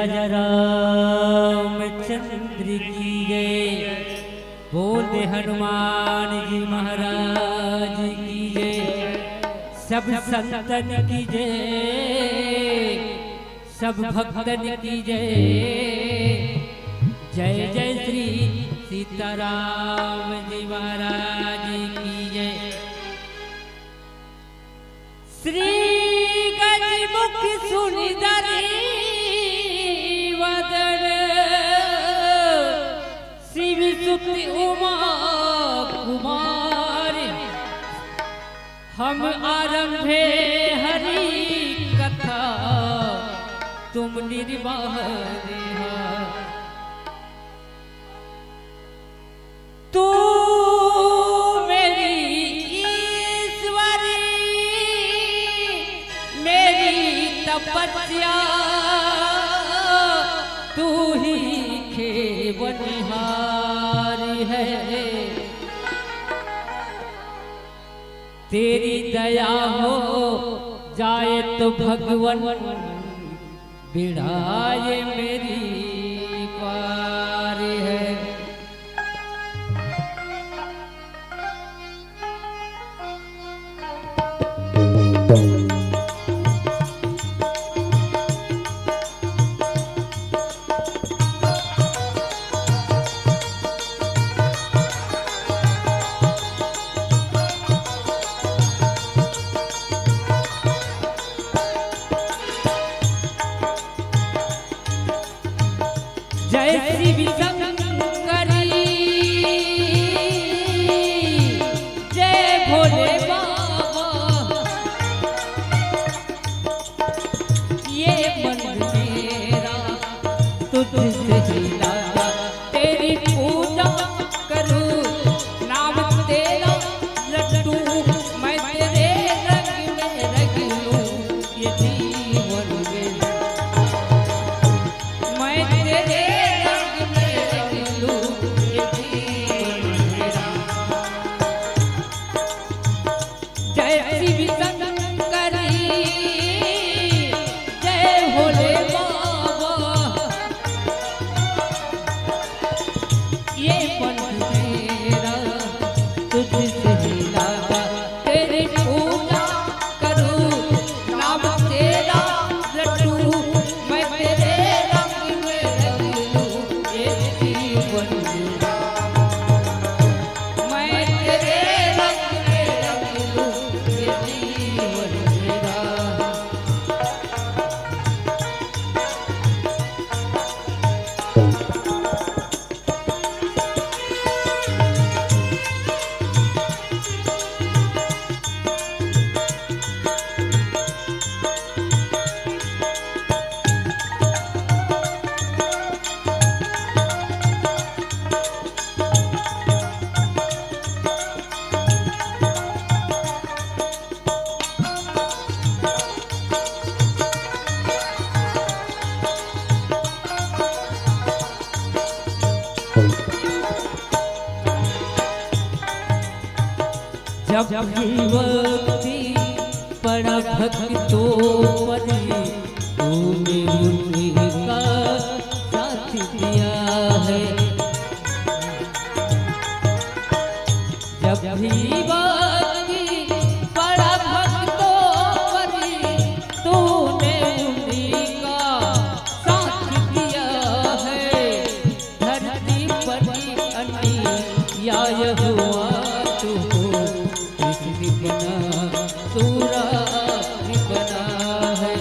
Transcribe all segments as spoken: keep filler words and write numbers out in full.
राजा रामचंद्र की जय। बोल दे हनुमान जी महाराज की जय। सब संतन की जय, सब भक्तन की जय। जय जय श्री सीताराम जी महाराज की जय। श्री गजमुख सुंदरी वदन, शिव सुत उमा कुमार। हम आरंभे हरि कथा, तुम निर्वाह। तू मेरी ईश्वरी, मेरी तपस्या, तू ही खेवनिहार है। तेरी दया हो जाए तो भगवन, बेड़ा ये मेरी पार है। जय शिव शंकरी, जय भोले बाबा। ये मन मेरा तुझसे ही लागा, तेरी पूजा करूं, नाम तेरा लड्डू, मैं तेरे रंग में रंग लूं, ये जीवन में मैं तेरे रंग में रंग लूं, ये जीवन मेरा। जय शिव शंकरी, जय भोले बाबा। ये पंथ तेरा तुझसे ही लागा, तेरी पूजा करूं, नाम तेरा लड्डू, मैं तेरे रंग में रंग लूं, ये जीवन मेरा। मैं तेरे रंग में रंग लूं, ये जीवन मेरा। जब भी भक्ति पड़ा भक्तों पर, तूने उनका साथ दिया है। जब भी भक्ति पड़ा भक्तों पर, तूने उनका साथ दिया है। धरती पर अन्याय हुआ तो किसने बना, सूरज बना है।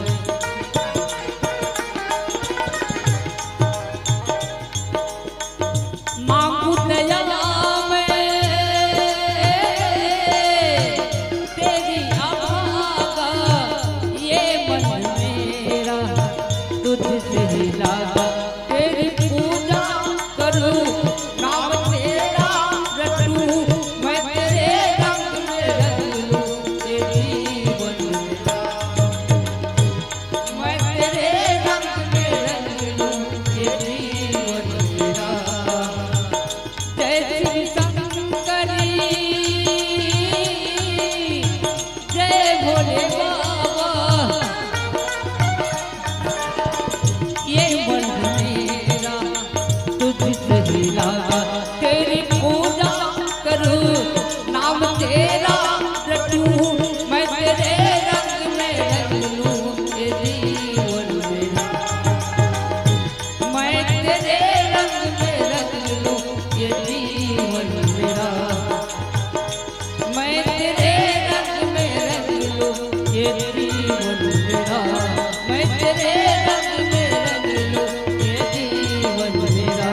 तेरा रटूं, मैं तेरे रंग में रंग लूं, ये जीवन मेरा। मैं तेरे रंग में रंग लूं, ये जीवन मेरा। मैं तेरे रंग में रंग लूं, ये जीवन मेरा। मैं तेरे रंग में रंग लूं, ये जीवन मेरा।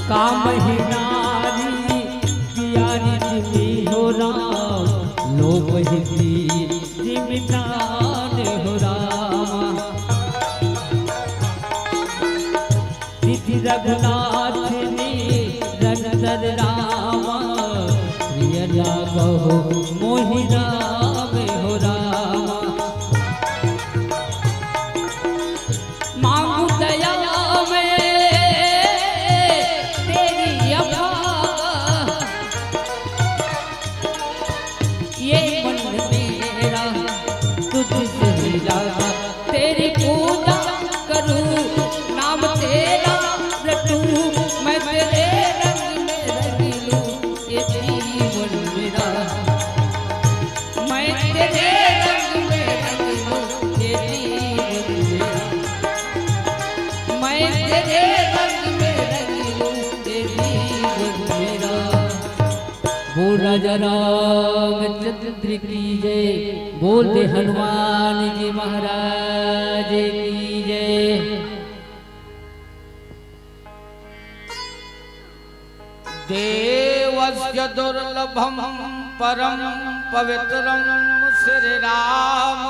काम ही नारी प्यारी जिमी हो राम, लोक हिती जिमितान हो राम। सिद्धि रघुनाथ निरंतर राम, प्रिय लागहु मोहि राम हो राम। मांगू दया मैं तेरी अभागा, ये मन मेरा तुझसे ही लागा। तेरी पूजा करूं, नाम तेरा रटूं, मैं तेरे रंग में रंग लूं, ये जीवन मेरा। मैं तेरे रंग में रंग लूं, ये जीवन मेरा। मैं तेरे रंग में रंग लूं, ये जीवन मेरा। बोल राजा रामचंद्र की जय, बोल दे हनुमान जी महाराज की जय। देवस्य दुर्लभं परं पवित्रं श्रीराम।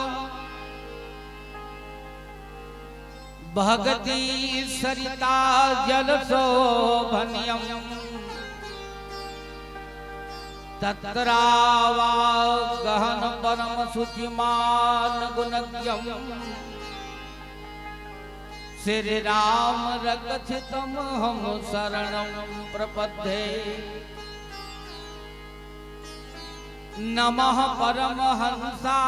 भगति सरिता जलशोभनियं। तत्रावागहन परम शुचिमान गुणज्ञं। श्री राम रक्षितम हम शरणं प्रपद्ये। नमः परमहंसा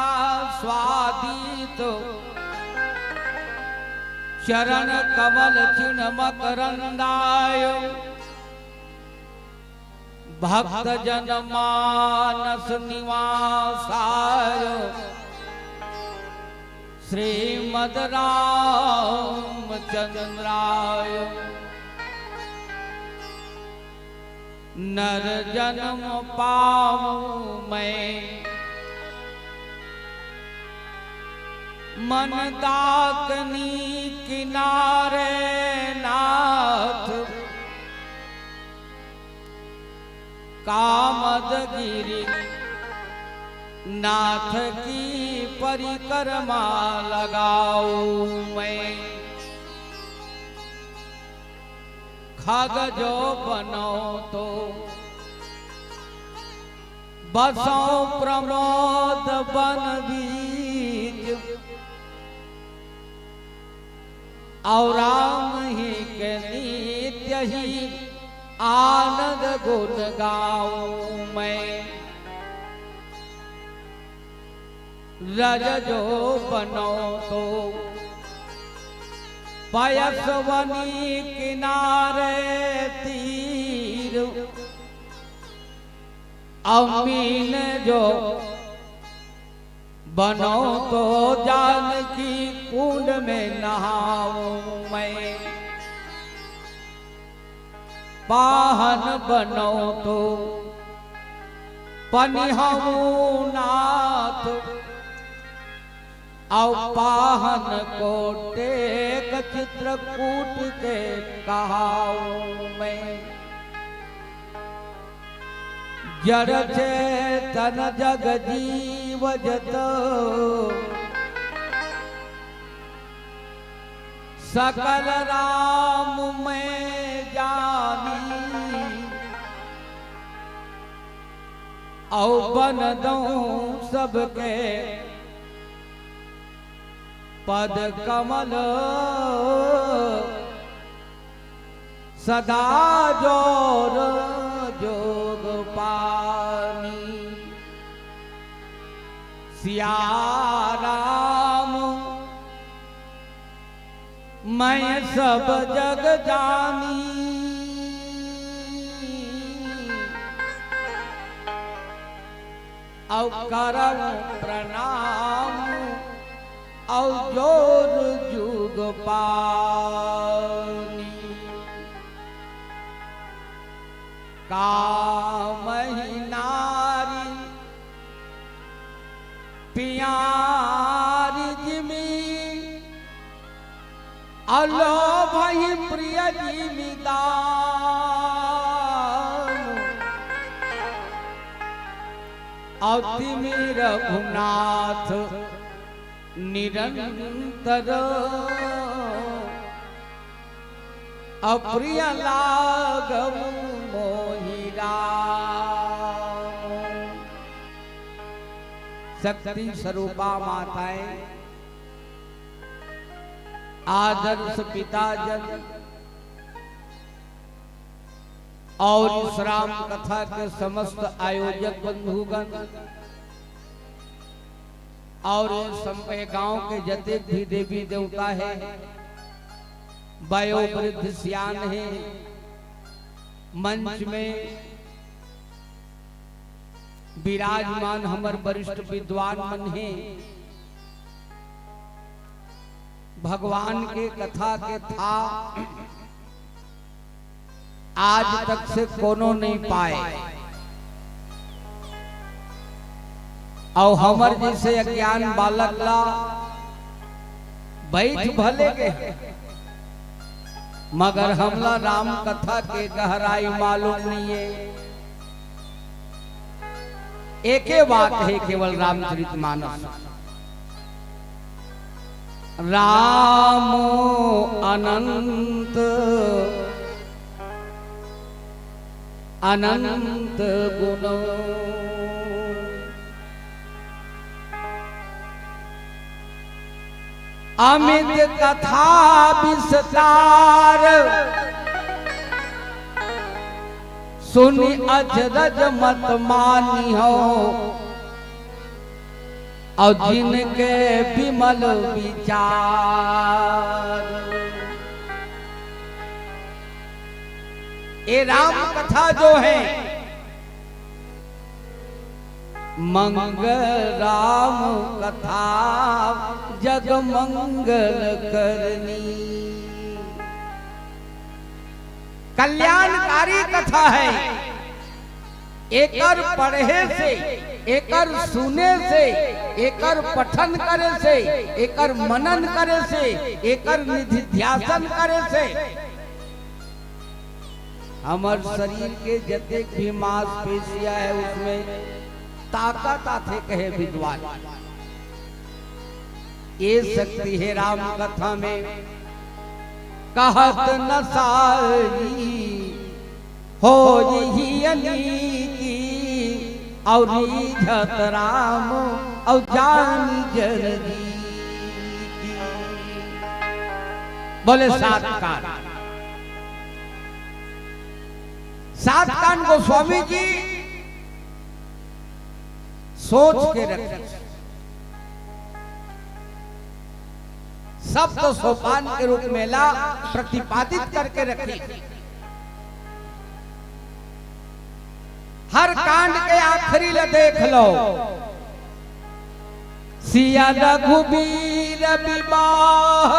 स्वादीत चरण कमल चिण मकरंदाय। भक्त जन मानस निवासाय श्रीमद रामचंद्राय। नर जन्म पाऊं मैं मंदाकिनी किनारे नाथ। कामदगिरि नाथ की परिक्रमा लगाऊं मैं। खग जो बनों तो बसों प्रमोद बन बीच। और राम ही के नित्य ही आनंद गुण गाऊं मैं। रज जो बनों तो पयसवनी किनारे तीर। अमीन जो बनों तो जानकी कुंड में नहाऊं मैं। पाहन बनों तो पनिहऊं नाथ। अउ पाहन को टेक चित्रकूट के कहाऊं मैं। जड़ चेतन जग जीव जत सकल राम मैं जानी। अउ बन दऊं सबके पद कमल सदा जोर जोग पानी। सिया राम मैं सब जग जानी। अउ करव प्रणाम अउ जोर जुग पानी। कामहि नारी पियारी जिमि, अलोभहि प्रिय जिमि दाम। अउ तिमि रघुनाथ निरंतर, अउ प्रिय लागव मोहि राम। शक्ति स्वरूपा माताएं, आदर्श पिताजन और इस राम कथा के समस्त आयोजक बंधुगण और ये सम-, ये गांव के जतेक भी देवी देवता है, वयोवृद्ध सियान है, मंच में विराजमान हमर वरिष्ठ विद्वान मन हे, भगवान के कथा के था आज तक से कोनो नहीं पाए। अउ हमर जैसे अज्ञान बालक ला बैठ भले के, मगर हमला राम कथा के गहराई मालूम नहीं है। एके बात है केवल रामचरित मानस। राम अनंत अनंत गुण, अमित कथा विस्तार, सुनि अचरज मत मानिहौ, अउ जिनके विमल विचार। ये राम कथा जो है, मंगल राम कथा जग मंगल करनी, कल्याणकारी कथा है। एकर पढ़े से, एकर सुने से, एकर पठन करे से, एकर मनन करे से, एकर निधिध्यासन करे से हमर शरीर के जतेक भी मांसपेशियां है, उसमें ताकत आथे, कहे विद्वान। ये शक्ति है राम कथा में, कहत न सारी होई ही अनीकी, अउ रीझत राम अउ जानी जनकी। बोले सात कान। सात कान गोस्वामी जी सोच के रखे, सप्त सोपान के रूप में ला प्रतिपादित करके रखे। हर कांड के आखिरी ल देख लो, सिया रघुबीर विवाह,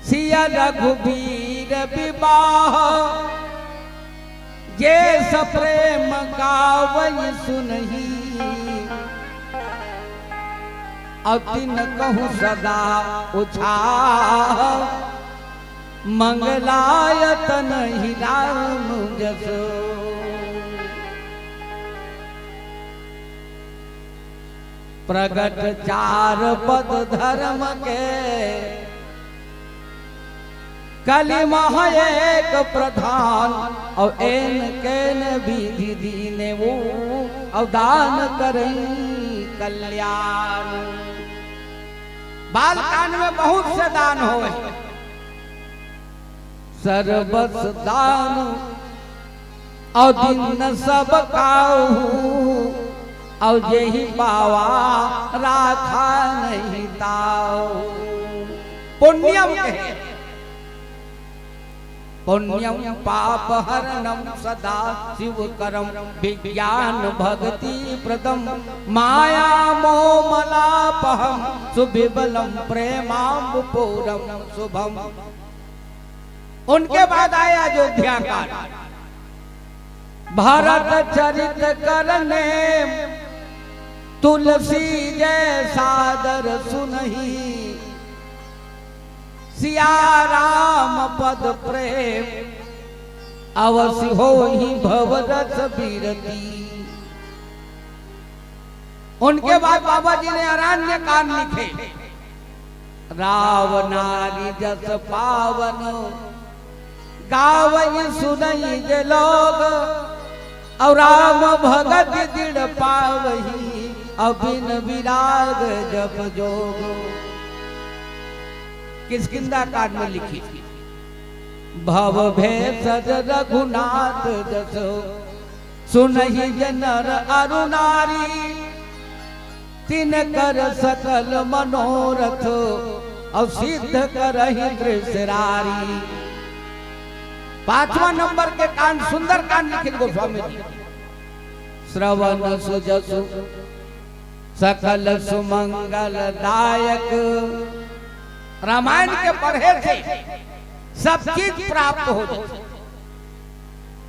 सिया रघुबीर विवाह, जे सप्रेम गावई सुनही, अउ तिनकहु सदा उछाह, मंगलायतन ही राम जसो। प्रगट चार पद धर्म के, कलि मह एक प्रधान, अउ एन केन विधि दीने वो, अउ दान करई कल्याण। बाल कांड में बहुत से दान होय, सरबस दान अउ दीन सब काहू, अउ जेहि पावा राखा नहीं ताऊ। पुण्यम कहे, पुण्यं पापहरणं सदा शिवकरं विज्ञानभक्तिप्रदं मायामोहमलापहं सुविमलं प्रेमाम्बुपूरं शुभम्। उनके बाद आए अयोध्या कांड। भरत चरित करने तुलसी जय सादर सुनहि। सिया राम पद प्रेम अवसि होहि भवरस बीरती। उनके बाद बाबा जी ने अरण्य कांड लिखे। राव नारी जस पावन गावइ सुनइ जे लोग, अउ राम भगति दृढ़ पावही, अउ बिन विराग जप जोग। किष्किंधा कांड में लिखिस, भव भेषज रघुनाथ जस, सुनहि जे नर अरु नारी, तिनकर सकल मनोरथ, अउ सिद्ध करहि दृश्यरारी। पांचवा नंबर के कांड, सुंदर कांड लिखिन गोस्वामी जी। श्रवण सुजसु सकल सुमंगल दायक। रामायण के पढ़े से सब चीज प्राप्त हो जाथे।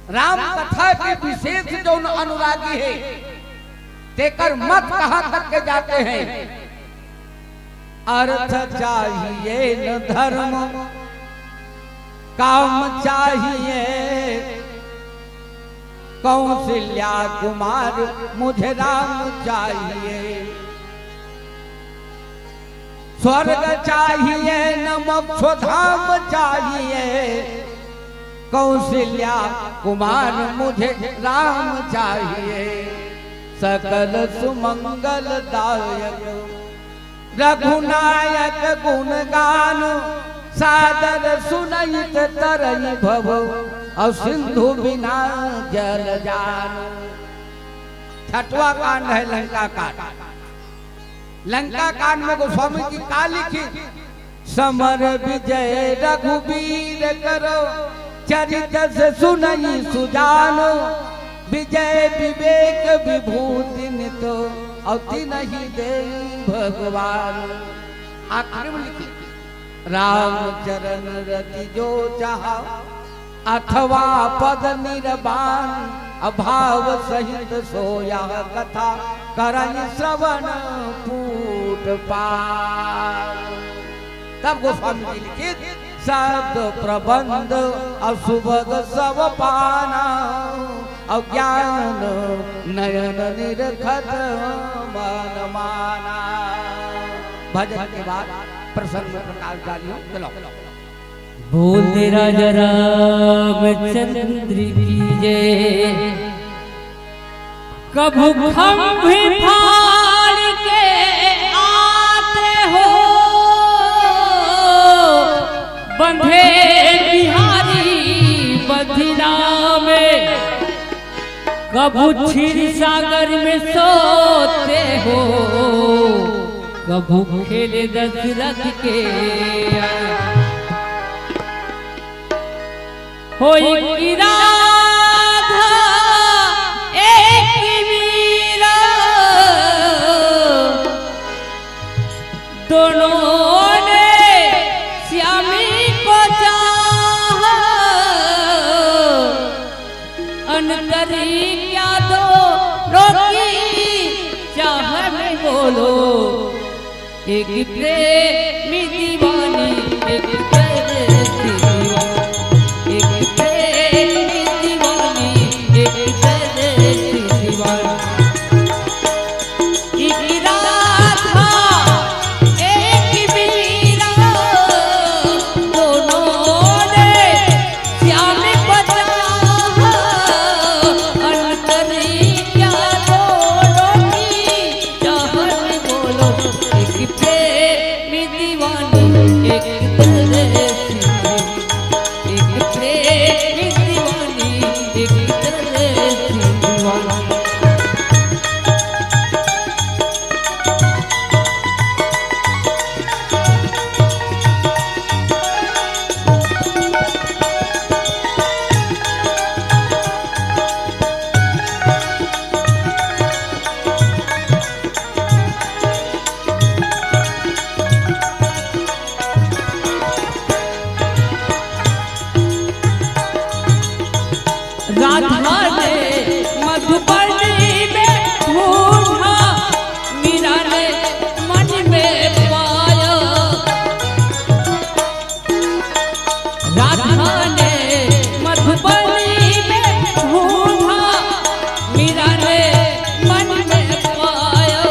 राम कथा के विशेष जउन अनुरागी हे, तेकर मत कहां तक के जाते हैं। अर्थ चाहिए न धर्म, काम चाहिए, कौशल्या कुमार मुझे राम चाहिए। स्वर्ग चाहिए न मोक्ष धाम चाहिए, कौशल्या कुमार मुझे राम चाहिए। सकल सुमंगल दायक रघुनायक गुण गान, सादर सुनहित तरइ भव, अउ सिंधु बिना जल जान। छठवां कांड है लंका कांड। लंका कांड में गोस्वामी जी का लिखिस, समर विजय रघुबीर करो, चरित से सुनहि सुजानो, विजय विवेक विभूति नितो, अउ तिनहि देई भगवान। आखिरी में लिखिस, राम चरण रति जो चाहा, अथवा पद निर्वाण, अभाव सहित सो यह कथा, करहि श्रवण पूत पार। तब गोस्वामी जी लिखिस, शब्द प्रबंध अउ सुभग सब पाना, अउ ज्ञान नयन निरखत मन माना। भजन के बाद प्रसंग में प्रकाश डालियो। चलो। बोल दे राजा रामचंद्र की जय। कभू खंभ फाड़ के आते हो, बंधे बिहारी बधिरा में। कभू क्षीर सागर में सोते हो, कभू खेले दशरथ के। होई कि राधा एक वीरा, दोनों ने श्यामी को चाहा। अंतरी क्या दोनों की चाह में बोलो, एक प्रेमी दीवानी, एक परदेसी दीवानी, एक प्रेमी दीवानी, एक परदेसी दीवानी। एक राधा, एक वीरा, दोनों ने श्याम बचा। अंतरी क्या दोनों की चाहत बोलो, एक प्रेमी राधा ने मधुबनी में ढूंढा, मीरा ने मन में पाया। राधा ने मधुबनी में ढूंढा, मीरा ने मन में पाया।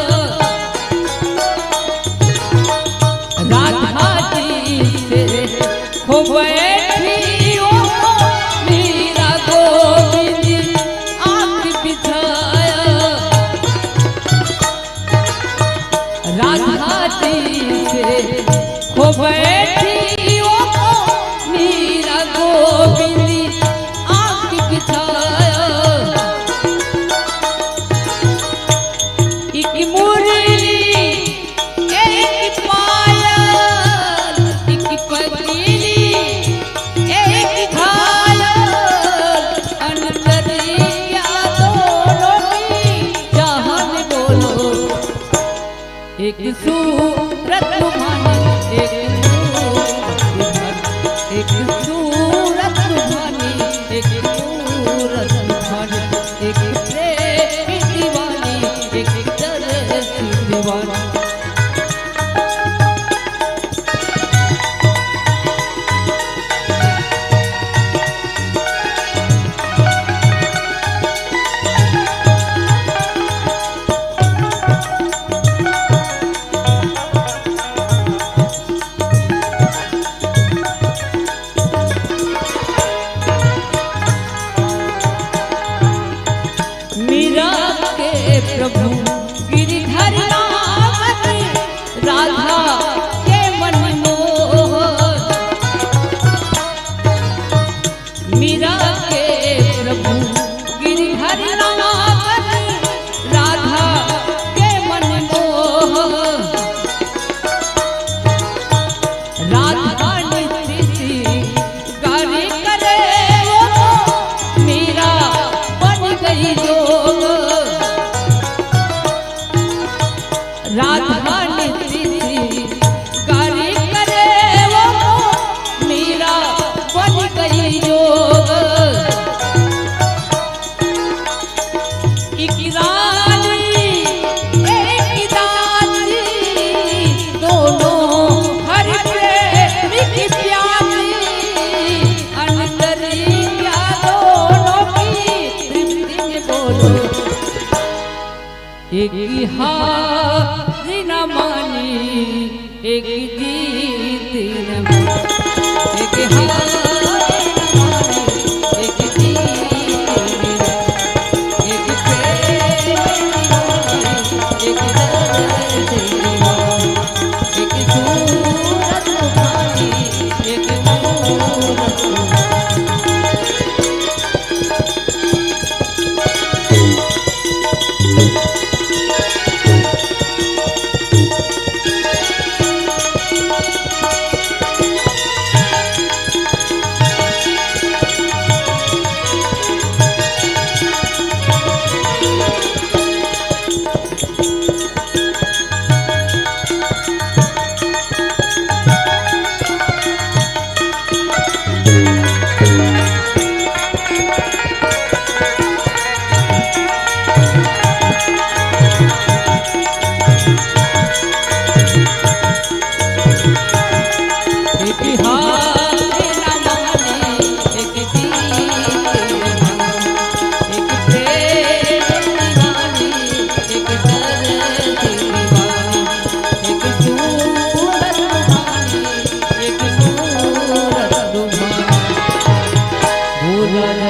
राधा जी से हो बैठी वो मीरा गोविंद आंख बिछाया। राधा जी से हो बैठी वो मीरा गोविंद आंख बिछाया। एक मुरली एक पायल, एक पगली, एक घायल, अंतरिया दोनों की जान बोलो। एक सूरत तुम्हारी, एक मूरत तुम्हारी, एक सूरत तुम्हारी, एक मूरत तुम्हारी, एक प्रेम दीवानी, एक दर्द दीवानी। मीरा के प्रभु गिरधर नाम, राधा के मन मोहन। मीरा के प्रभु गिरधर नाम, राधा के मन मोहन। राधा नित्य श्रृंगार करे वो, मीरा बन गई जोग। राधा नित्य श्रृंगार करे वो, मीरा बन गई जोग। एक रानी, एक दासी, दोनों हर प्रेम की प्यासी। अंतरिया दोनों की रिमझिम बोलो। एक हार न मानी, एक जीत न मानी, एक हार न मानी, एक जीत न मानी, एक प्रेम दीवानी, एक दर्द दीवानी, एक सूरत रूहानी, एक मूरत रूहानी।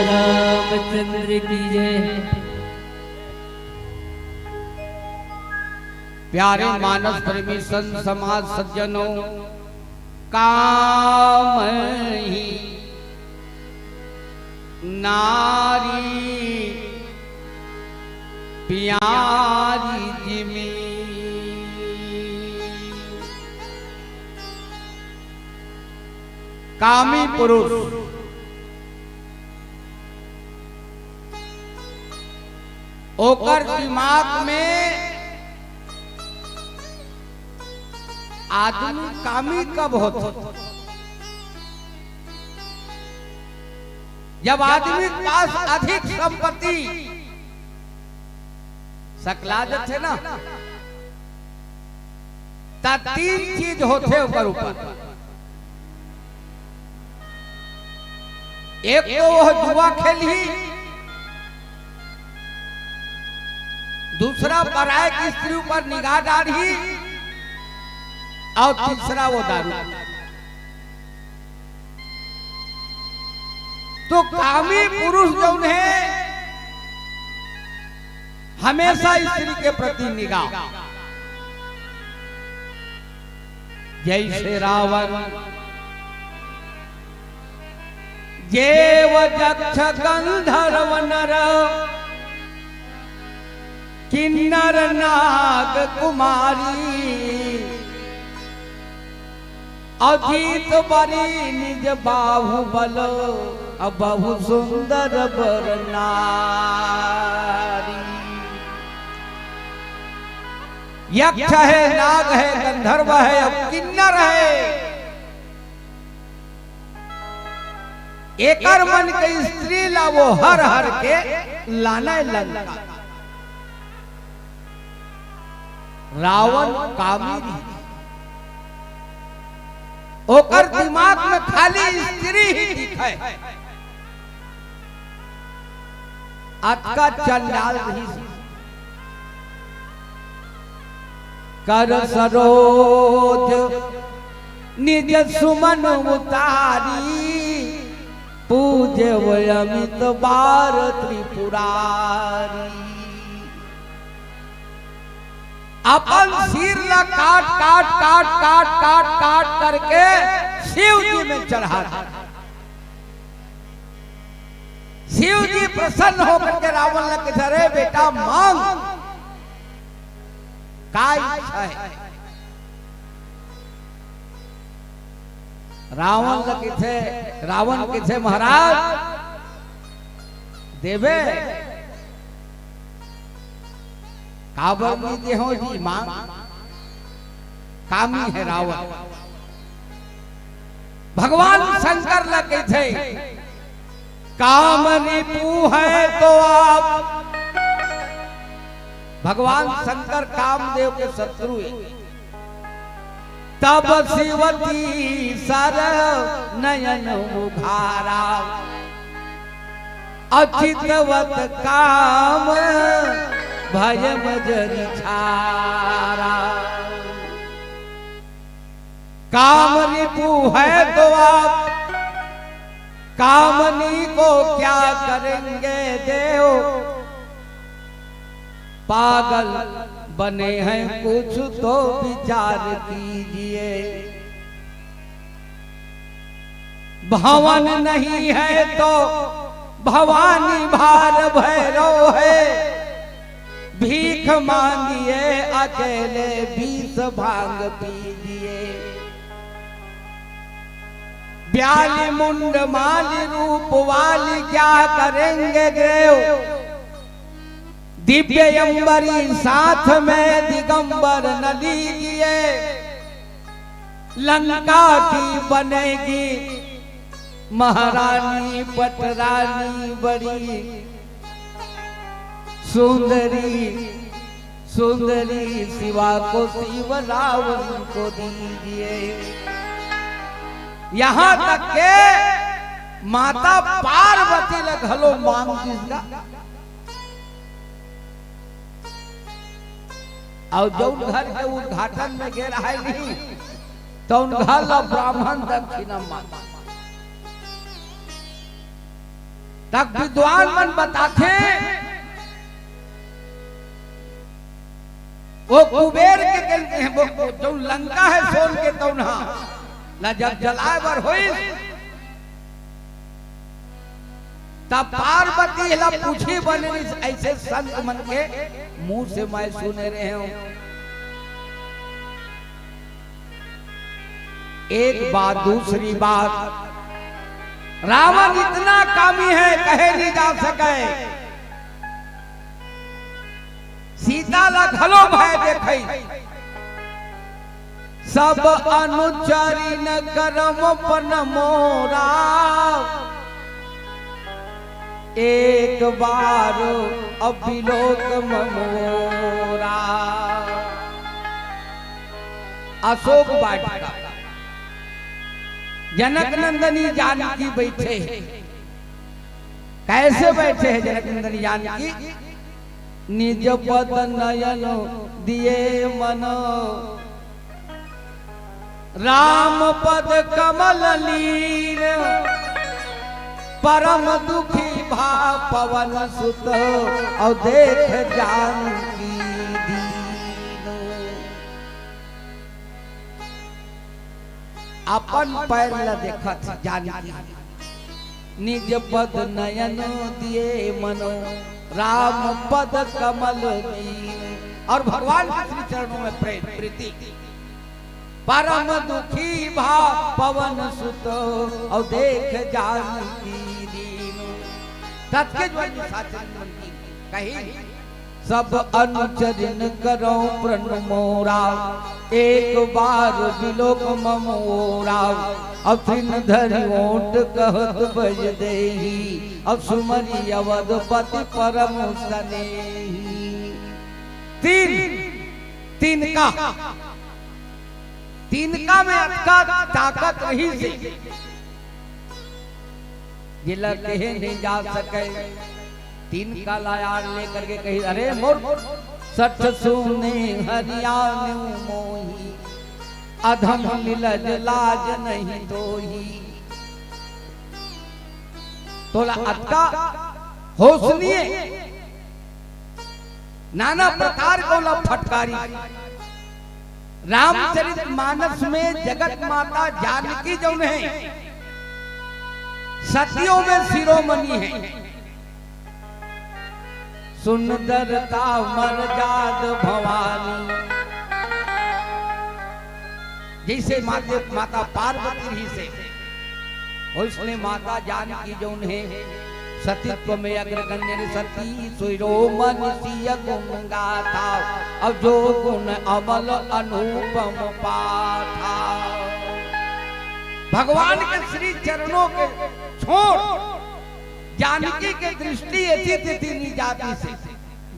रामचंद्र की जय। प्यारे मानस प्रेमी संत समाज सज्जनों, काम ही नारी प्यारी जिमी। कामी पुरुष, ओकर दिमाग में आदमी कामी कब होथे? जब आदमी के पास अधिक संपत्ति सकला जथे ना, त तीन चीज होथे ओकर ऊपर। एक तो वो जुआ खेलही, दूसरा पराय की स्त्री ऊपर निगाह डालही, और तीसरा वो दारू। तो कामी पुरुष जौन हे, हमेशा स्त्री के प्रति निगाह। जैसे रावण, देव, यक्ष, गंधर्व, नर, किन्नर, नाग, कुमारी, अजीत बरी निज बाहुबल, अब बहु सुंदर बर नारी। यक्ष हे, नाग हे, गंधर्व हे, अब किन्नर हे। एकर मन के स्त्री ला वो हर हर के लानय लंका। रावण कामी रहिस, ओकर दिमाग में खाली स्त्री ही दिखय। अतका चंडाल रहिस। कर सरोज निज सुमन उतारी, पूजे वो अमित बार त्रिपुरारी। अपन सिर ला काट, काट, काट, काट, काट, काट करके शिव जी में चढ़ा दे। शिव जी प्रसन्न होकर के रावण ला कथे, "अरे बेटा, मांग, का इच्छा हे?" रावण ला कथे, रावण कथे, "महाराज, देबे?" "काबर नइ देहूं जी, मांग।" कामी हे रावण। भगवान शंकर ला कथे, "काम रिपु है तो आप।" भगवान शंकर कामदेव के शत्रु हे। "तब शिव तीसर नयन उघारा, अचितवत काम भयम जरि छारा।" काम रिपु है तो आप, कामनी को क्या करेंगे देव, पागल बने हैं, कुछ तो विचार कीजिए। भवन नहीं है तो भवानी भार भैरव है, भीख मांगिए अकेले, विष भांग पीजिए। ब्याली मुंड माली रूप वाली क्या करेंगे देव, दिव्य अंबरी साथ में दिगंबर न लीजिए। लंका की बनेगी महारानी पटरानी बड़ी सुंदरी, सुंदरी शिवा को शिव रावण को दीजिए। यहाँ तक के माता पार्वती ला घलो मांग दिस गा। अउ जउन घर के उद्घाटन में गे रहय नहीं, तउन घर ला ब्राह्मण दक्षिणा मांग। तक विद्वान मन बताथे, वो कुबेर के, के, वो, वो जउन लंका हे सोन के, तउन हा ला जब जलाय बर होइस, तब पार्वती ला पूछी बने रिहिस, अइसे संत मन के मुंह से मैं सुने रहेंव। एक बात, दूसरी बात, रावण इतना कामी हे, कहे नहीं जा सके। सीता ला घलो भय देखई। सब अनुचरिन करम पन मोरा, एक बार अब बिलोक ममोरा। अशोक वाटिका। जनक नंदनी जानकी बैठे हे। कैसे बैठे हे जनक नंदनी जानकी? निज पद नयन दिए मन, राम पद कमल लीन, परम दुखी भा पवन सुत, अउ देख जानकी दीन। अपन पैर ल देखत जानकी, निज पद नयन दिए मनो, राम पद कमल लीन। और भगवान के श्री चरणों में प्रेम प्रीति। परम दुखी भा पवन सुत, अउ देख जानकी दीन। ततके जो निशाचर मन की कही, सब अनुचरिन करौ प्रण मोरा, एक बार बिलोक मम ओरा। अब तृण धरि ओट कहत बजि देहि, अब सुमरि अवधपति परम सनेहि। तीन, तिनका, तिनका में अतका ताकत रहिसे, जेला कहे नहीं जा सके। तिनका ला याद लेकर के कही, "अरे मूर्ख, सठ सूने हरि आन मोहि, अधम लीलज लाज नहीं तोहि।" तोला अतका होश नहीं हे, नाना प्रकार के ओला फटकारी। रामचरित मानस में जगत माता जानकी जौन हे, सतियों में शिरोमणि हे। सुंदरता मरजाद भवानी। जैसे माते, माता पार्वती रहिसे, ओइसने माता जानकी जौन हे, सतीत्व में अग्रगण्य रे। सती शिरोमणि सिय गुण गाथा, अब जो गुण अमल अनुपम पाथा। भगवान के श्री चरणों के छोड़ जानकी के दृष्टि एती तेती नहीं जातिसे।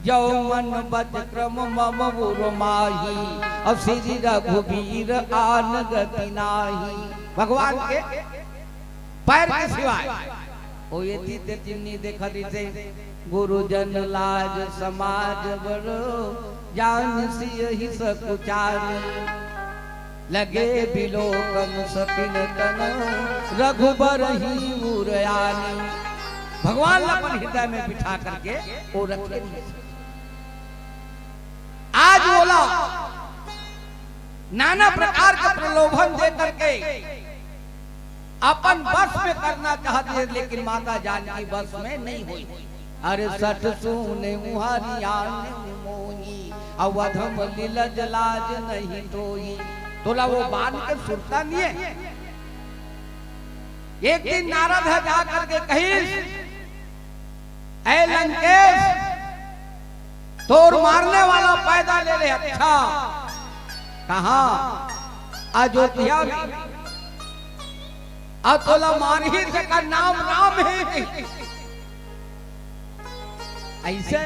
जौ मन बच क्रम मम उर माही, अब श्री रघुबीर आन गति नाही। भगवान के पैर के सिवाय ओ एती तेती नहीं देखत रहिसे। गुरुजन लाज समाज बड़ो, जान सियहि सकुचान। लगे बिलोकन सतिन तन, रघुबर ही उर आनी। भगवान ला अपन हृदय में बिठा करके ओ रखे रहिसे। आज ओला नाना प्रकार के प्रलोभन दे करके अपन बस में करना चाहत हे, लेकिन माता जानकी बस में नहीं होई। अरे सठ सूने उहारी आन मोही, अवधम लीलज लाज नहीं तोही। तोला वो बान के सुरता नहीं हे। एक दिन नारद ह जा करके कहिस, "ए लंकेश, तोर मारने वाला पैदा ले ले।" "अच्छा, कहाँ?" "अयोध्या में।" "अउ तोला मारही तेकर नाम राम हे।" अइसे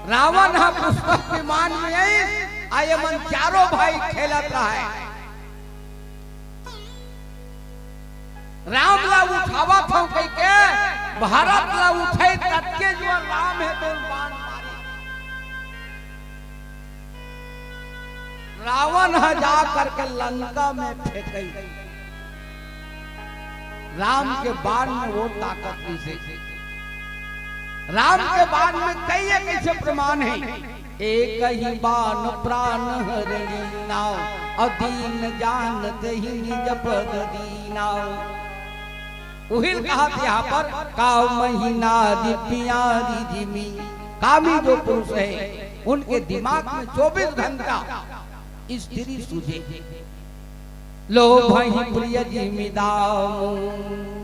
रावण ह पुष्पक विमान में आइस, अउ ये मन चारों भाई खेलत रहय। राम ला उठावत हंव कहिके, भरत ला उठाइस, ततके जुवार राम हे तेन बान मारिस। रावण ह जा करके लंका में फेंकइस। राम के बान में वो ताकत रहिसे। राम के बान में कई एक अइसे प्रमाण हे। एक ही बान प्राण हरणी नाव, अउ दीन जानत ही निज पद दीनाव। उहिल कहा यहाँ पर, "का महीना दी प्यारी जिमी।" कामी जो पुरुष हे, उनके दिमाग में चौबीस घंटा स्त्री सूझे। लोभ ही प्रिय जिमी दाम।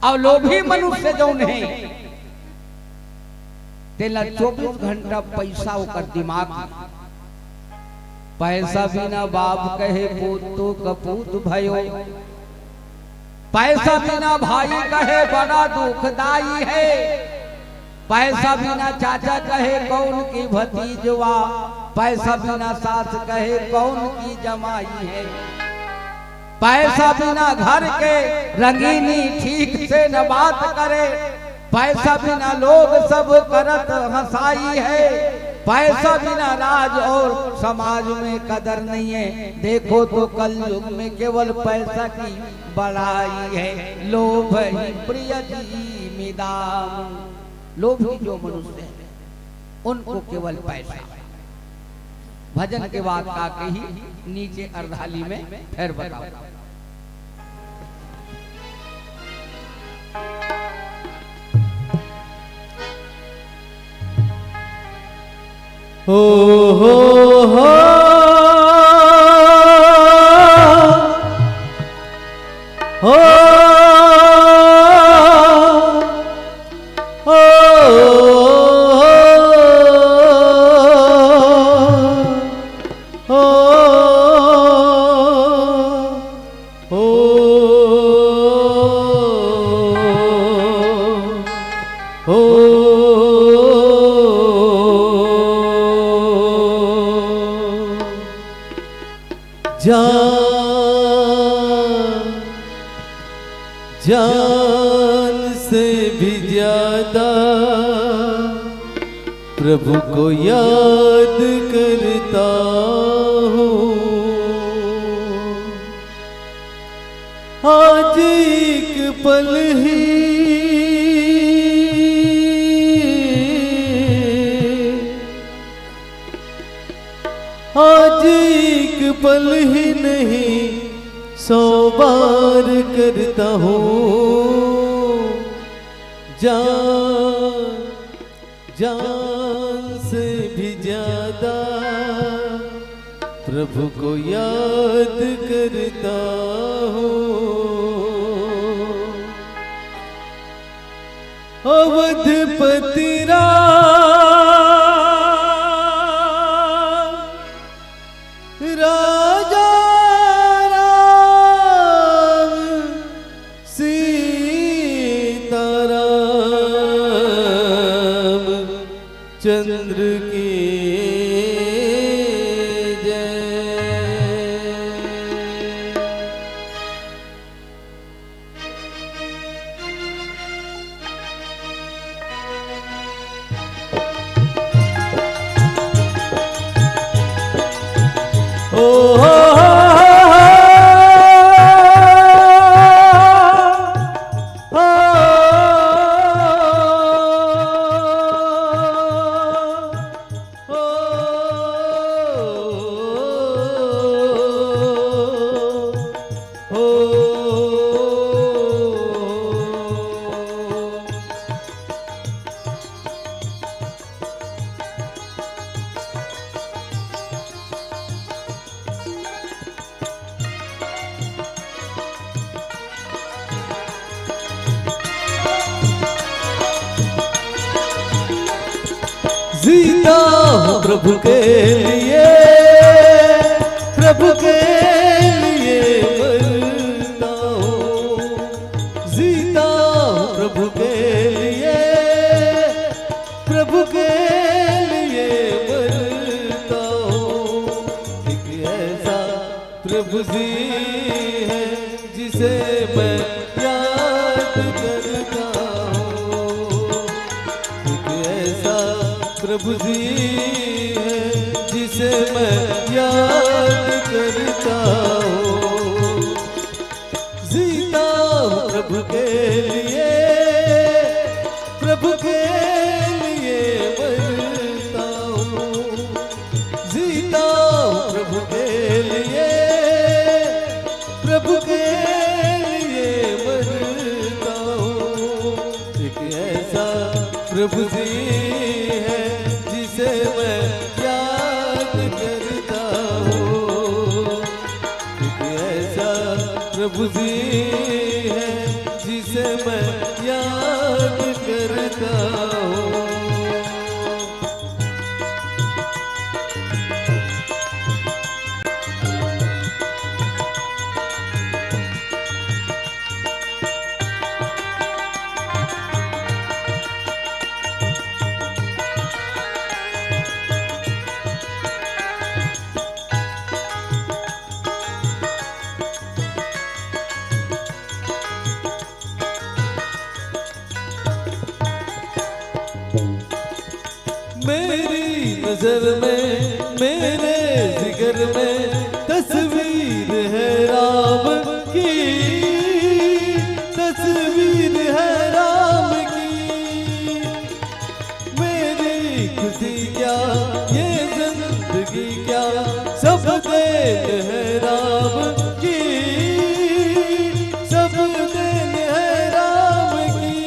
अउ लोभी मनुष्य जौन हे, तेला चौबीस घंटा पैसा ओकर दिमाग में। पैसा बिना बाप कहे पूत तो कपूत भयो। पैसा बिना भाई कहे बड़ा दुखदाई है। पैसा बिना चाचा कहे कौन की भतीजवा, पैसा बिना सास कहे कौन की जमाई है। पैसा बिना घर के रंगीनी ठीक से न बात करे, पैसा बिना लोग सब करत हंसाई है। पैसा बिना राज और समाज में कदर नहीं है। देखो तो कलयुग में केवल पैसा की बड़ाई है। लोभ ही प्रिय जीमिदाम, लोभी जो मनुष्य है उनको केवल पैसा। भजन के बाद का कही, नीचे अर्धाली में फिर बताओ। हो, हो, हो, हो, हो, हो, हो, हो। जान, जान से भी ज्यादा प्रभु को याद करता हूँ। आज एक पल ही, आज एक पल ही नहीं, सौ बार करता हूँ। जान, जान से भी ज्यादा प्रभु को याद करता हूँ। अवधपति राम, राजा राम, सीता राम चंद्र की जय। ओ हो हो हो हो। जीता हूँ प्रभु के लिए, प्रभु के लिए मरता हूँ। जीता हूँ प्रभु के लिए, प्रभु के लिए मरता हूँ। एक ऐसा प्रभु जी है जिसे मैं याद करता हूँ। एक ऐसा प्रभु जी है जिसे मैं याद करता हूँ। जीता हूँ प्रभु के लिए, प्रभु के लिए मरता हूँ। जीता हूँ प्रभु के लिए, प्रभु के लिए मरता हूँ। एक ऐसा प्रभु जी है जिसे मैं याद करता हूँ। एक ऐसा प्रभु जी है जिसे मैं याद करता हूँ। नजर में, मेरे जिगर में तस्वीर है राम की, तस्वीर है राम की। मेरी खुशी क्या, ये जिंदगी क्या, सब देन है राम की, सब देन है राम की।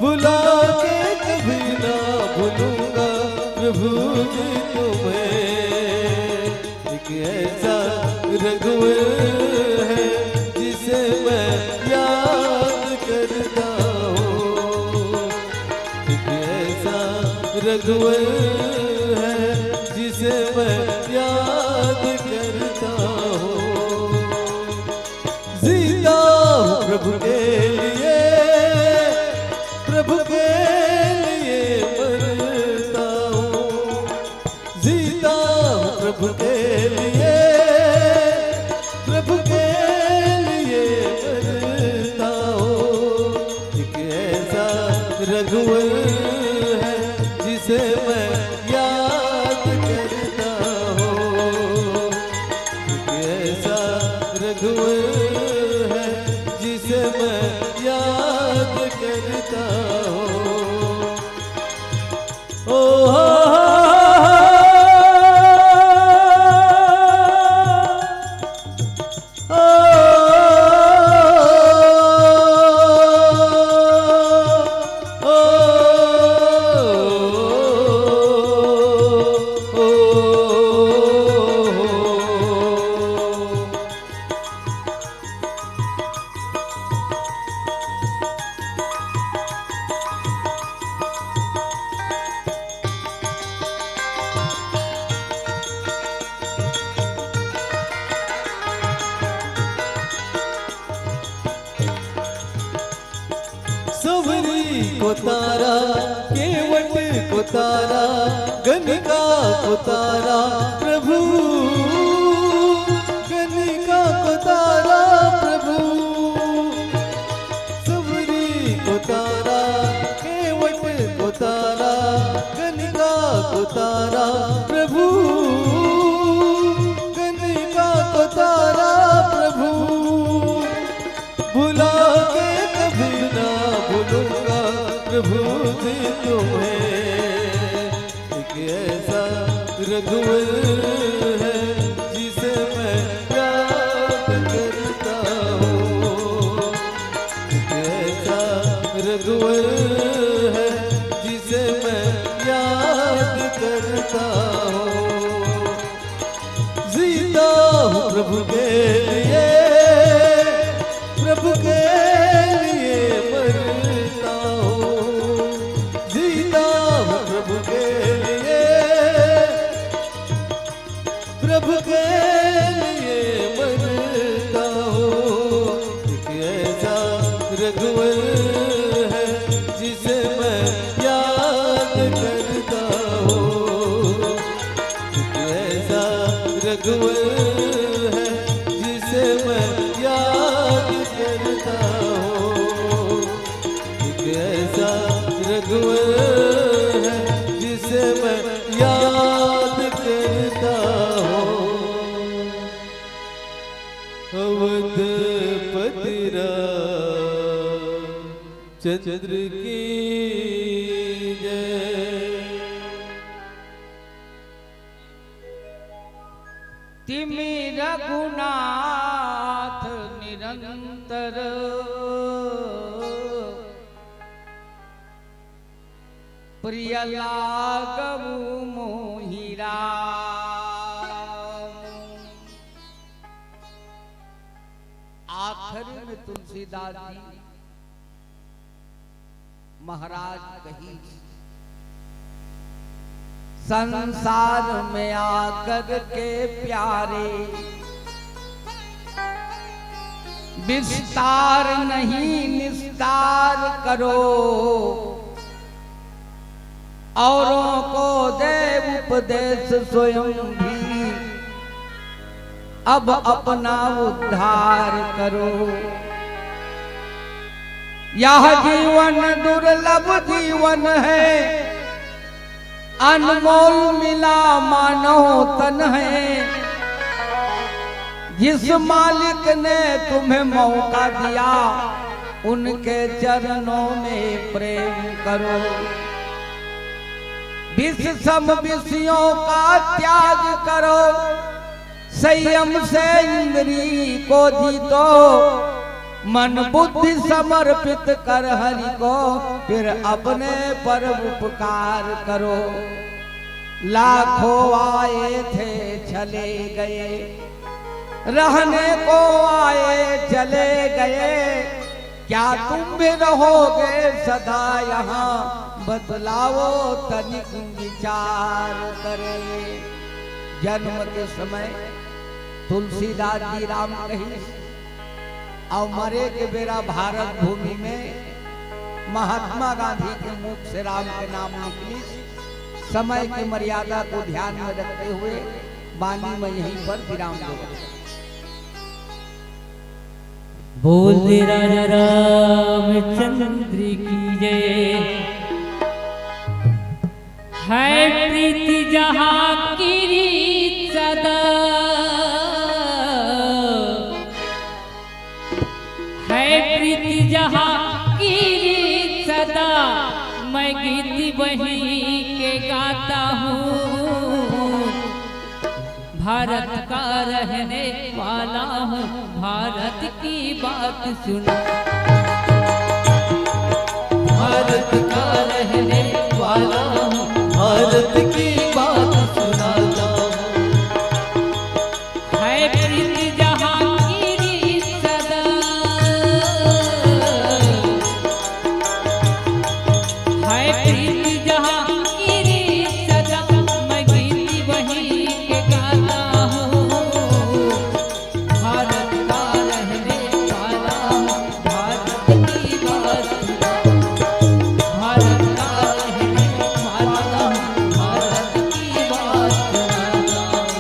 भुला के कभी ना भूलूंगा प्रभु जी तुम्हें। एक ऐसा रघुवर है जिसे मैं याद करता हूँ। एक ऐसा रघुवर है जिसे मैं याद करता हूँ। जीता हूँ प्रभु के लिए, प्रभु के लिए मरता हूँ। जीता हूँ प्रभु के लिए, प्रभु के लिए मरता हूँ। एक ऐसा रघुवर है जिसे मैं याद करता हूँ। एक ऐसा रघुवर है जिसे मैं याद करता हूँ। ओ हो, हो, हो, हो। सवरी को तारा, केवट को तारा, गनिका को तारा प्रभु, गनिका को तारा प्रभु। सवरी को तारा, केवट को तारा, गनिका को तारा प्रभु, गनिका को तारा प्रभु। भुला के कभी ना भूलूंगा प्रभु जी तुम्हें। एक ऐसा रघुवर है जिसे मैं याद करता हूँ। एक ऐसा रघुवर है जिसे मैं याद करता हूँ। जीता हूँ प्रभु के लिए, प्रभु के लिए मरता हूँ। जीता हूँ प्रभु के लिए, प्रभु के लिए मरता हूँ। एक ऐसा रघुवर है जिसे मैं याद करता हूँ। एक ऐसा रघुवर है जिसे मैं याद करता हूँ। एक ऐसा रघुवर है जिसे मैं याद करता हूँ। अवधपति रामचंद्र की जय। तिमि रघुनाथ निरंतर, प्रिय लागउ मोहि राम। आखिर में तुलसीदास जी महाराज कहिस, संसार में आकर के प्यारे, विस्तार नहीं निस्तार करो, औरों को दे उपदेश स्वयं भी अब अपना उद्धार करो। यह जीवन दुर्लभ जीवन है, अनमोल मिला मानव तन है, जिस मालिक ने तुम्हें मौका दिया, उनके चरणों में प्रेम करो। विष सम विषयों का त्याग करो, संयम से इंद्री को जीतो, मन बुद्धि समर्पित कर हरि को, फिर अपने पर उपकार करो। लाखों आए थे चले गए, रहने को आए चले गए, क्या तुम भी रहोगे सदा यहाँ? बतलाओ तनिक विचार करे। जन्म के समय तुलसीदास जी राम कहिस, अउ मरे के बेरा भारत भूमि में महात्मा गांधी के मुख से राम के नाम निकलिस। समय की मर्यादा को ध्यान में रखते हुए बानी मैं यहीं पर विराम दूंगा। बोल दे राजा रामचंद्र की जय। है प्रीति जहाँ की रीत सदा, है प्रीति जहाँ की रीत सदा, मैं गीत वही के गाता हूँ। भारत का रहने वाला हूँ, भारत की बात सुना। भारत का रहने वाला हूँ, भारत की बात सुनाता हूँ। है प्रीति जहाँ की रीत सदा, है प्रीति जहाँ की रीत सदा, मैं गीत वही के गाता हूँ। भारत का रहने वाला हूँ, भारत की बात सुना। भारत का रहने वाला हूँ, भारत की बात सुनाता हूँ।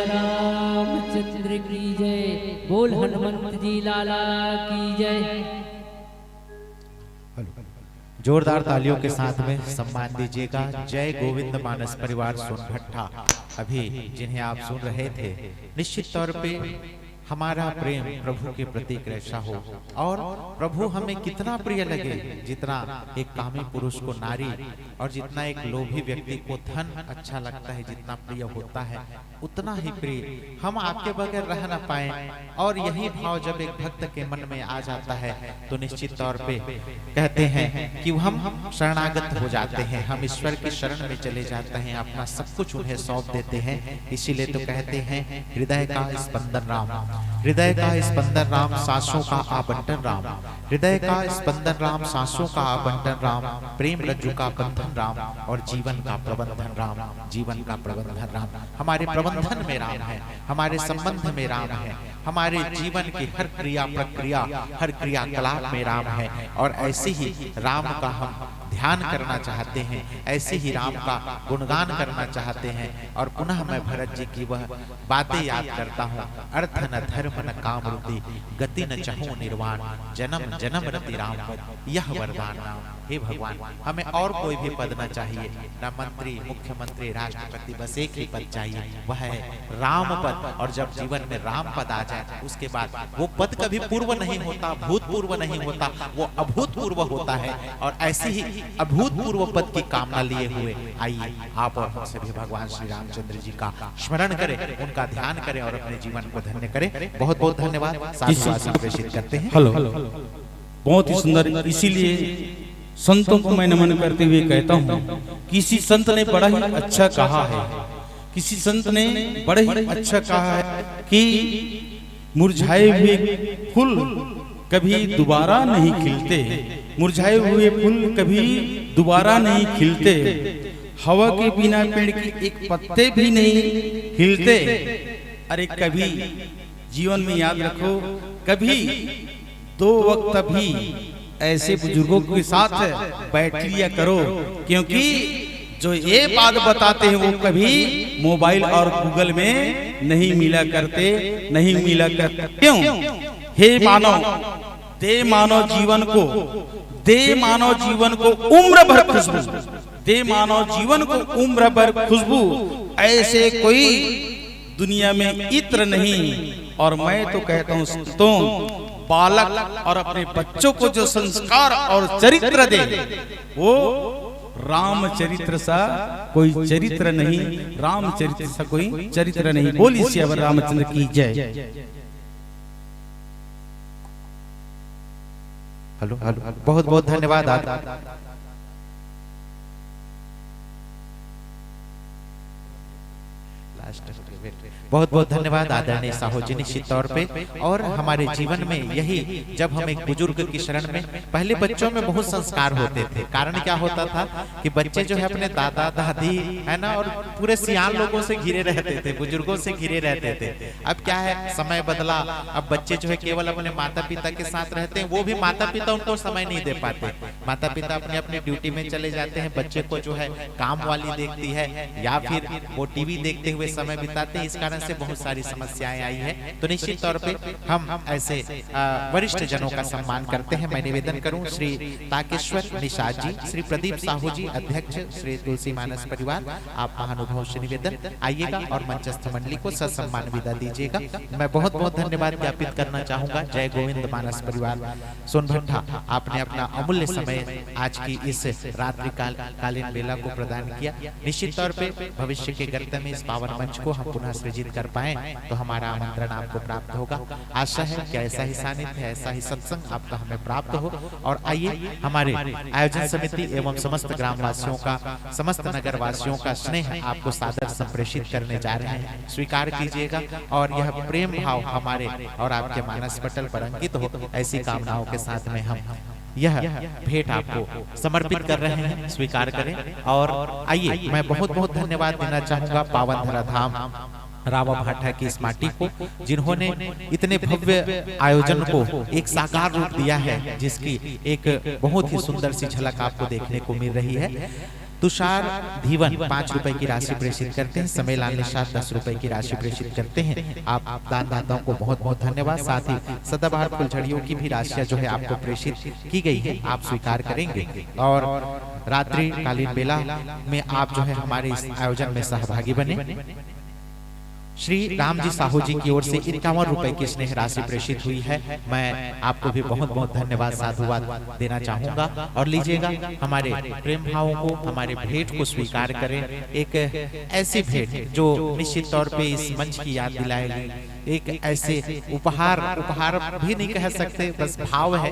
रामचंद्र की जय। बोल हनुमंत जी लाला की जय। हेलो। जोरदार तालियों के साथ में सम्मान दीजिएगा जय गोविंद मानस परिवार सोनभट्टा। अभी जिन्हें आप सुन रहे थे, निश्चित तौर पे हमारा प्रेम प्रभु के प्रति कैसा हो और प्रभु हमें कितना प्रिय लगे, जितना एक कामी पुरुष को नारी और जितना एक लोभी व्यक्ति को धन अच्छा लगता है, जितना प्रिय होता है, उतना ही प्रिय हम आपके बगैर रह ना पाए। और यही भाव जब एक भक्त के मन में आ जाता है, तो निश्चित तौर पे कहते हैं कि हम शरणागत हो जाते हैं, हम ईश्वर की शरण में चले जाते हैं, अपना सब कुछ उन्हें सौंप देते हैं। इसीलिए तो कहते हैं, हृदय का स्पंदन राम, हृदय का स्पंदन राम, सांसों का आवंटन राम, हृदय का स्पंदन राम, सांसों का आवंटन राम, प्रेम रज्जु का बंधन राम और जीवन का प्रबंधन राम, जीवन का प्रबंधन राम। हमारे प्रबंधन में राम है, हमारे संबंध में राम है, हमारे जीवन की हर क्रिया प्रक्रिया, हर क्रियाकलाप में राम है। और ऐसे ही राम का हम ध्यान करना चाहते हैं, ऐसे ही राम का गुणगान करना चाहते हैं। और पुनः मैं भरत जी की वह बातें याद करता हूँ, अर्थ न धर्म न काम रुति, गति न चाहूं निर्वाण, जन्म जन्म रति राम पद, यह वरदान। हे भगवान, हमें और कोई भी पद ना चाहिए, ना मंत्री, मुख्यमंत्री, राष्ट्रपति, बस एक ही पद चाहिए, वह है राम पद। और जब जीवन में राम पद आ जाए, उसके बाद वो पद कभी पूर्व नहीं होता, भूतपूर्व नहीं होता, वो अभूतपूर्व होता है। और ऐसे ही अभूतपूर्व पद की कामना लिए हुए आइए, आप और हम सभी भगवान श्री रामचंद्र जी का स्मरण करें, उनका ध्यान करें और अपने जीवन को धन्य करें। बहुत बहुत धन्यवाद। साधुवाद संप्रेषित करते हैं। हेलो। बहुत ही सुंदर। इसीलिए संतों को मैं नमन करते हुए कहता हूँ, किसी संत ने बड़ा ही अच्छा कहा है, किसी संत ने बड़ा ही अच्छा कहा है कि मुरझाए हुए फूल कभी दोबारा नहीं खिलते, मुरझाए हुए फूल कभी दोबारा नहीं खिलते, हवा के बिना पेड़ के एक पत्ते भी नहीं हिलते। अरे, कभी जीवन में याद रखो, कभी दो वक्त भी ऐसे बुजुर्गों के साथ बैठ लिया करो, क्योंकि जो ये बात बताते हैं, वो कभी मोबाइल और गूगल में नहीं मिला करते, नहीं मिला करते। क्यों? हे मानव, दे मानव जीवन को, दे मानव जीवन को उम्र भर खुशबू, दे मानव जीवन को उम्र भर खुशबू। ऐसे कोई दुनिया में इत्र नहीं। और मैं तो कहता हूँ, संतों, बालक और अपने बच्चों को जो संस्कार और चरित्र दे, वो रामचरित्र सा कोई चरित्र नहीं, रामचरित्र सा कोई चरित्र नहीं। बोलिए सियावर रामचंद्र की जय। हेलो, हेलो, बहुत बहुत धन्यवाद आप। Last, wait. बहुत बहुत धन्यवाद आदरणीय साहू जी, निश्चित तौर पे। और हमारे जीवन में यही, जब हम एक बुजुर्ग की शरण में, पहले बच्चों में बहुत संस्कार होते थे। कारण क्या होता था कि बच्चे जो है अपने दादा दादी, है ना, और पूरे सियान लोगों से घिरे रहते थे, बुजुर्गों से घिरे रहते थे। अब क्या है, समय बदला। अब बच्चे जो है केवल अपने माता पिता के साथ रहते हैं, वो भी माता पिता उनको समय नहीं दे पाते। माता पिता अपने अपनी ड्यूटी में चले जाते हैं, बच्चे को जो है काम वाली देखती है या फिर वो टीवी देखते हुए समय बिताते हैं। इस कारण से बहुत सारी समस्याएं आई है। तो निश्चित तौर पे हम ऐसे, अ, वरिष्ठ जनों का सम्मान करते हैं। मैं निवेदन करूं, श्री ताकेश्वर निषाद जी, श्री प्रदीप साहू जी, अध्यक्ष श्री तुलसी मानस परिवार, आप महानुभाव से निवेदन, आइएगा और मंचस्थ मंडली को ससम्मान विदा दीजिएगा। मैं बहुत बहुत धन्यवाद ज्ञापित करना चाहूंगा जय गोविंद मानस परिवार सोनभट्टा, आपने अपना अमूल्य समय आज की इस रात्रि काल, कालीन बेला को प्रदान किया। निश्चित तौर पे भविष्य के गर्त में इस पावन मंच को हम पुनः सृजित कर पाएं, तो हमारा आमंत्रण आपको प्राप्त होगा। आशा है कि ऐसा ही सानिध्य, ऐसा ही सत्संग आपका हमें प्राप्त हो। और आइए, हमारे आयोजन समिति एवं समस्त ग्रामवासियों का, समस्त नगरवासियों का स्नेह आपको सादर संप्रेषित करने जा रहे हैं, स्वीकार कीजिएगा। और यह प्रेम भाव हमारे और आपके मानस पटल पर अंकित हो, ऐसी कामनाओं के साथ में हम यह भेंट आपको समर्पित कर रहे हैं, स्वीकार करें। और आइए, मैं बहुत बहुत धन्यवाद देना चाहूंगा पावन धरा धाम रावा भाटा की इस माटी को, जिन्होंने इतने भव्य आयोजन को एक साकार रूप दिया है, जिसकी एक बहुत ही सुंदर सी झलक आपको देखने को मिल रही है। तुषार धीवन पाँच रुपए की राशि प्रेषित करते हैं, समय लाल निषाद दस रुपए की राशि प्रेषित करते हैं। आप दानदाताओं को बहुत बहुत धन्यवाद। साथ ही सदाबहार फुलझड़ियों की भी राशियां जो है आपको प्रेषित की गई है, आप स्वीकार करेंगे। और रात्रि कालीन बेला में आप जो है हमारे इस आयोजन में सहभागी बने। श्री रामजी साहू जी की ओर से इक्यावन रुपए की स्नेह राशि प्रेषित हुई है। मैं आपको भी बहुत बहुत धन्यवाद, साधुवाद देना चाहूंगा। और लीजिएगा, हमारे प्रेम भावों को, हमारे भेंट को स्वीकार करें। एक ऐसी भेंट जो निश्चित तौर पे इस मंच की याद दिलाएगी। एक ऐसे उपहार, उपहार भी नहीं कह सकते, बस भाव है,